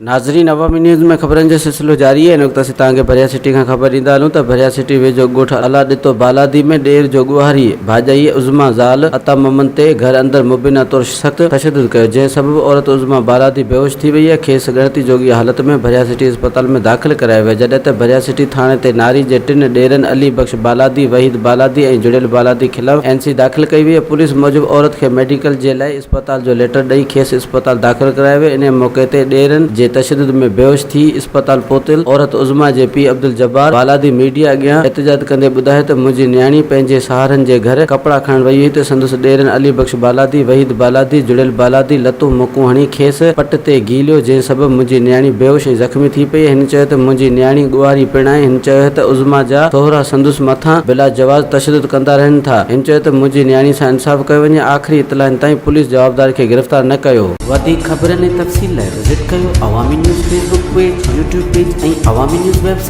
ناظرين عوامي نيوز ۾ خبرن جو سلسلو جاري آهي هن وقت اسين توهان کي ڀريا سٽي کان خبر ڏيندا هلون ته ڀريا سٽي ويجهو ڳوٺ الله ڏتو بالادي ۾ ڏير جو ڳوهاري ڀاڄائي عظميٰ زال عطا محمد تي گهر اندر مبينا طور سخت تشدد ڪيو جنهن سبب عورت عظميٰ بالادي بيهوش ٿي وئي ۽ کيس ڳڻتي جوڳي حالت ۾ ڀريا سٽي اسپتال ۾ داخل ڪرايو ويو جڏهن ته ڀريا سٽي ٿاڻي تي ناري جي ٽن ڏيرن علي بخش بالادي، وحيد بالادي ۽ جڙيل بالادي خلاف اين سي داخل ڪئي وئي پوليس موجب عورت کي ميڊيڪل جي لاء اسپتال جو ليٽر ڏئي کيس اسپتال داخل ڪرايو ويو، انهي موقعي تي ڏيرن جي تشدد ۾ بيهوش ٿي اسپتال پهتل عورت عظميٰ جي پيء عبدالجبار بالادي ميڊيا اڳيان احتجاج ڪندي ٻڌايو ته منهنجي نياڻي پنهنجي ساهرن جي گهر ڪپڙا کڻڻ وئي هئي ته سندس ڏيرن علي بخش بالادي، وحيد بالادي، جڙيل بالادي لتون مڪون هڻي کيس پٽ تي گهيليو جنهن سبب منهنجي نياڻي بيهوش ۽ زخمي ٿي پئي، هن چيو ته منهنجي نياڻي ڳوهاري پڻ آهي، هن چيو ته عظميٰ جا سهرا سندس مٿان بلاجواز تشدد ڪندا رهن ٿا، هن چيو ته منهنجي نياڻي سان انصاف ڪيو وڃي، آخري اطلاعن تائين پوليس جوابدار کي گرفتار نه ڪيو. وڌيڪ خبرن ۽ تفصيل لاء وزٽ ڪيو Awami news Facebook page, YouTube page ۽ Awami news website.